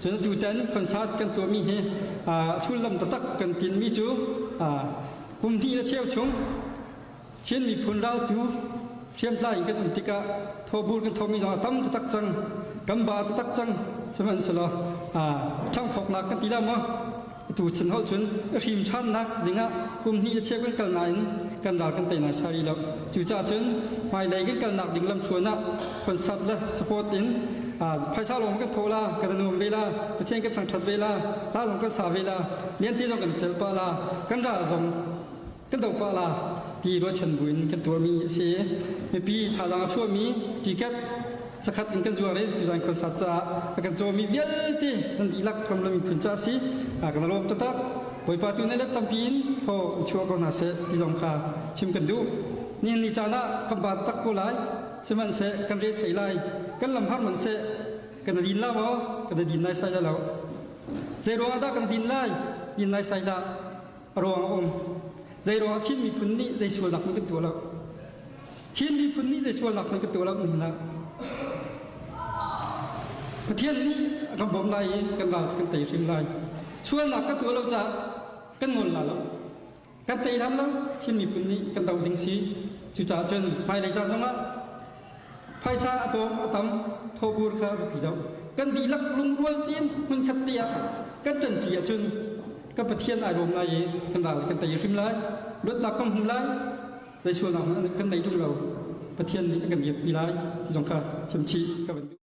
Cun atutan concert kan tuahmi hi sullam taktak kan tinmi cu kum hnih le cheu chung Chin miphun raltu hriamtlai in kan um tikah thawbur kan thomi zong a tam taktak cang kan ba taktak cang sihmanhsehlaw ṭhangphawknak kan ti la maw atu chan holh cun a hrim ṭhannak dingah kum hnih le cheu kan kal nain kan ral kan tei nai sai rih lo cucaah cun hmailei kan kalnak ding lamthluan ah concert le support in phaisa lawng kan thawh la kan nuam ve la Pathian kan thangṭhat ve la hla zong kan sa ve la lianti zong kan cel pah la kan ral zong kan do pah la ti ruahchan buin kan tuahmi a si mipi thazaang a chuahmi ticket zakhat in kan zuar i tuzan concert caah a kan cawmi vialte nan dihlak ram le miphun caah si kan lawm taktak Bawipa tu nih let tampi in thaw in chuah ko hna seh ti zong kha chim kan duh nihin ni caan ah kan ba taktak ko lai sihmanhseh kan re thei lai kan lam har man seh kan din la maw kan din nai sai lo zei ruangah dah kan din lai din nai sai dah a ruang a um zei ruangah Chin miphun nih zei sualnak hmanh kan tuah lo Chin miphun nih zei sualnak hmanh kan tuah lo nihin ah Pathian nih a kan bawmh lai i kan ral cu kan tei hrim lai sualnak kan tuah lo caah kan ngol la lo kan tei hlan lo Chin miphun nih kan do ding si cucaah cun hmailei caan zongah Phaisa a tlawm a tam thawbur kha biapi deuh. Kan dihlak lungrual tein hmunkhat te ah kan ṭanṭi ahcun kan Pathian ai lawm lai i kan ral kan tei hrim lai. Luatnak kan hmu lai. Zei sualnak hmanh kan nei ṭung lo. Pathian nih a kan dirpi lai ti zong kha chimchih ka van duh.